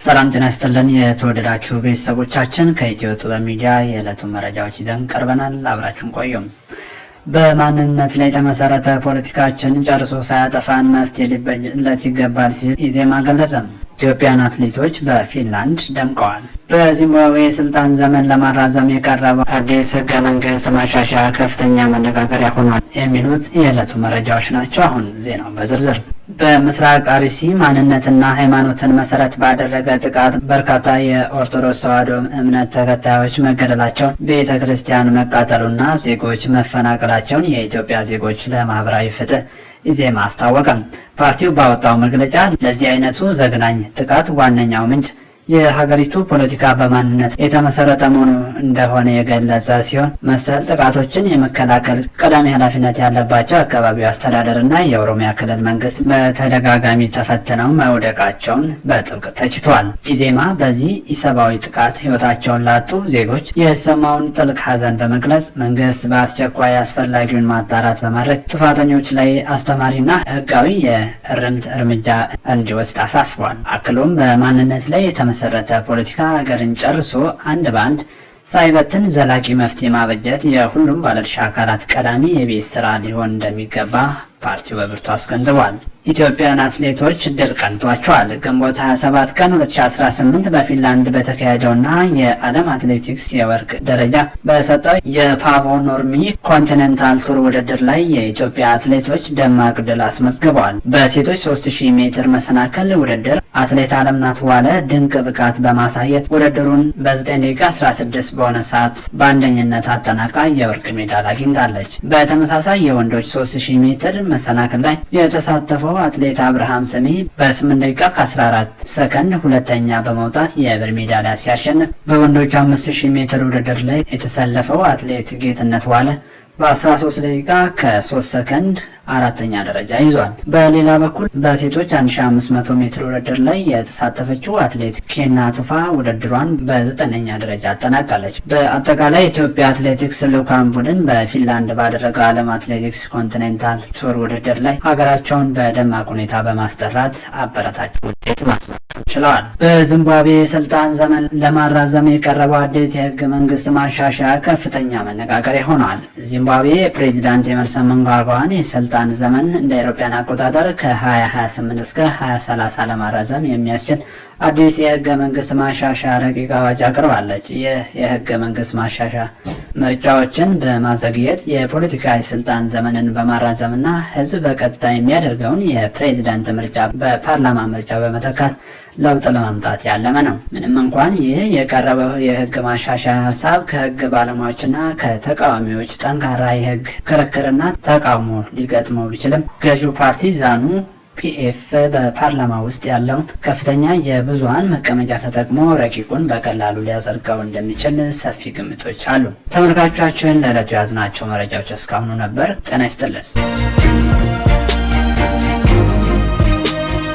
ሰላም ጤና ይስጥልን የተወደዳችሁ ቤተሰቦቻችን፣ ከኢትዮ ጥበብ ሚዲያ የዕለቱን መረጃዎች ይዘን ቀርበናል። አብራችሁን ቆዩም። በማንነት ላይ የተመሰረተ ፖለቲካችን ጨርሶ ሳያጠፋን መፍትሄ ሊበጅለት ይገባል ሲል ኢዜማ ገለጸ። ኢትዮጵያን አትሌቶች በፊንላንድ ደምቀዋል። በዚምባብዌ የስልጣን ዘመን ለማራዘም የቀረበው አዲስ ህገ መንግስት ማሻሻያ ከፍተኛ መነጋገሪያ ሆኗል። የሚሉት የዕለቱ መረጃዎች ናቸው። አሁን ዜናው በዝርዝር። በምስራቅ አርሲ ማንነትና ሃይማኖትን መሰረት ባደረገ ጥቃት በርካታ የኦርቶዶክስ ተዋሕዶ እምነት ተከታዮች መገደላቸውን፣ ቤተ ክርስቲያን መቃጠሉና ዜጎች መፈናቀላቸውን የኢትዮጵያ ዜጎች ለማህበራዊ ፍትህ ኢዜማ አስታወቀ። ፓርቲው ባወጣው መግለጫ ለዚህ አይነቱ ዘግናኝ ጥቃት ዋነኛው ምንጭ የሀገሪቱ ፖለቲካ በማንነት የተመሰረተ መሆኑ እንደሆነ የገለጸ ሲሆን፣ መሰል ጥቃቶችን የመከላከል ቀዳሚ ኃላፊነት ያለባቸው አካባቢው አስተዳደርና የኦሮሚያ ክልል መንግስት በተደጋጋሚ ተፈትነው መውደቃቸውን በጥብቅ ተችቷል። ኢዜማ በዚህ ኢሰብአዊ ጥቃት ሕይወታቸውን ላጡ ዜጎች የተሰማውን ጥልቅ ሐዘን በመግለጽ፣ መንግስት በአስቸኳይ አስፈላጊውን ማጣራት በማድረግ ጥፋተኞች ላይ አስተማሪና ሕጋዊ የእርምት እርምጃ እንዲወስድ አሳስቧል። አክሎም በማንነት ላይ የተመሰረተ ፖለቲካ ሀገርን ጨርሶ አንድ በአንድ ሳይበትን ዘላቂ መፍትሄ ማበጀት የሁሉም ባለድርሻ አካላት ቀዳሚ የቤት ስራ ሊሆን እንደሚገባ ፓርቲው በብርቱ አስገንዝቧል። ኢትዮጵያውያን አትሌቶች ድል ቀንቷቸዋል። ግንቦት 27 ቀን 2018 በፊንላንድ በተካሄደውና የዓለም አትሌቲክስ የወርቅ ደረጃ በሰጠው የፓቮ ኑርሚ ኮንቲኔንታል ቱር ውድድር ላይ የኢትዮጵያ አትሌቶች ደማቅ ድል አስመዝግበዋል። በሴቶች 3000 ሜትር መሰናክል ውድድር አትሌት አለምናት ዋለ ድንቅ ብቃት በማሳየት ውድድሩን በ9 ደቂቃ 16 በሆነ ሰዓት በአንደኝነት አጠናቃ የወርቅ ሜዳል አግኝታለች። በተመሳሳይ የወንዶች 3000 ሜትር መሰናክል ላይ የተሳተፈው አትሌት አብርሃም ስሜ በ8 ደቂቃ ከ14 ሰከንድ ሁለተኛ በመውጣት የብር ሜዳሊያ ሲያሸንፍ፣ በወንዶች 5000 ሜትር ውድድር ላይ የተሰለፈው አትሌት ጌትነት ዋለ በ13 ደቂቃ ከ3 ሰከንድ አራተኛ ደረጃ ይዟል። በሌላ በኩል በሴቶች 1500 ሜትር ውድድር ላይ የተሳተፈችው አትሌት ኬና ቱፋ ውድድሯን በዘጠነኛ ደረጃ አጠናቃለች። በአጠቃላይ የኢትዮጵያ አትሌቲክስ ልዑካን ቡድን በፊንላንድ ባደረገው ዓለም አትሌቲክስ ኮንቲኔንታል ቱር ውድድር ላይ ሀገራቸውን በደማቅ ሁኔታ በማስጠራት አበረታች ውጤት ማስመዝገብ ችለዋል። በዚምባብዌ የስልጣን ዘመን ለማራዘም የቀረበው አዲስ የህገ መንግስት ማሻሻያ ከፍተኛ መነጋገሪያ ሆኗል። ዚምባብዌ የፕሬዚዳንት ኤመርሰን ምናንጋግዋን የስልጣን ዘመን እንደ አውሮፓውያን አቆጣጠር ከ2028 እስከ 2030 ለማራዘም የሚያስችል አዲስ የህገ መንግስት ማሻሻያ ረቂቅ አዋጅ አቅርባለች። ይህ የህገ መንግስት ማሻሻያ ምርጫዎችን በማዘግየት፣ የፖለቲካ የስልጣን ዘመንን በማራዘምና ህዝብ በቀጥታ የሚያደርገውን የፕሬዚዳንት ምርጫ በፓርላማ ምርጫ በመተካት ለውጥ ለማምጣት ያለመ ነው። ምንም እንኳን ይህ የቀረበው የህግ ማሻሻያ ሀሳብ ከህግ ባለሙያዎችና ከተቃዋሚዎች ጠንካራ የህግ ክርክርና ተቃውሞ ሊገጥመው ቢችልም፣ ገዢው ፓርቲ ዛኑ ፒኤፍ በፓርላማ ውስጥ ያለውን ከፍተኛ የብዙሃን መቀመጫ ተጠቅሞ ረቂቁን በቀላሉ ሊያጸድቀው እንደሚችል ሰፊ ግምቶች አሉ። ተመልካቾቻችን፣ ለዕለቱ የያዝናቸው መረጃዎች እስካሁኑ ነበር። ጤና ይስጥልን።